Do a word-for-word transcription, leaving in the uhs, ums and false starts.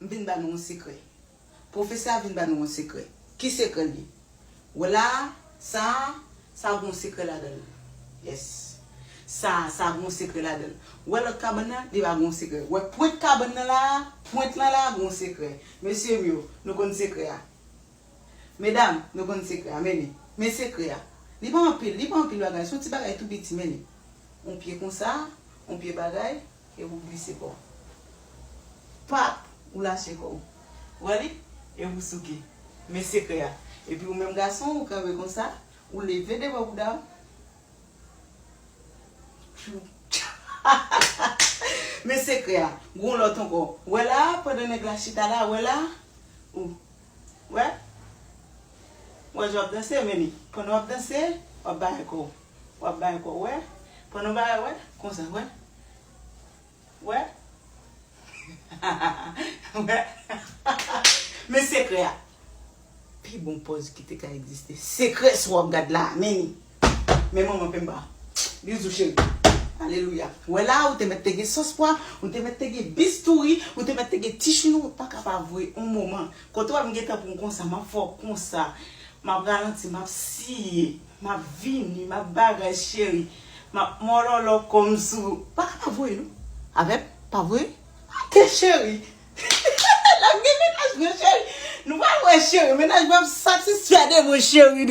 Vin ba nou yon sekrè. Pwofesè a vin ba nou yon sekrè. Ki sekrè l ye? Wè la, sa, sa gon sekrè ladan l. Yes. Sa, sa gon sekrè ladan l. Wè lòt kabann nan, li pa gon sekrè. Wè pwent kabann nan la, pwent lan la, gon sekrè. Mesye m yo, nou konn sekrè a. Medam, nou konn sekrè a, men li. Men sekrè a. Li pa anpil, li pa anpil bagay, se yon ti bagay tou piti, men li. Yon pye konsa, yon pye bagay, e ou glise kò w. Pap, ou lache kò w. Ou wè li? E ou souke. Men sekrè a. Epi ou menm gason, ou kanpe konsa, ou leve devan bouda w. Men sekrè a. Gon lòt ankò. Wè la, pandan nèg la chita la, wè la. Ou. Wè? Wè, jan w ap danse, men li. Pandan w ap danse, w ap bay kò w. W ap bay kò w, wè? Pandan w bay, wè? Konsa, wè? Wè? Wè? Men sekrè a. Pi bon pòz ki te ka egziste. Sekrè sa w ap gad la, men li. Men manman penba. Bizou cheri. Alelouya. Wè la, ou te mèt te gen sòs pwa, ou te mèt te gen bistouri, ou te mèt te gen tichounou, ou pa ka pa voye yon moman. Kote w ap gentan pou m konsa, m ap fè w konsa. M ap ralanti, m ap siye, m ap vini, m ap bagay cheri. M ap mòlòlò kòm sou. Pa ka pa voye non. Avè m, pa voye. Ake cheri. L ap gen mennaj mwen cheri. Nou pral wè cheri. Mennaj mwen ap satisfè de mwen cheri.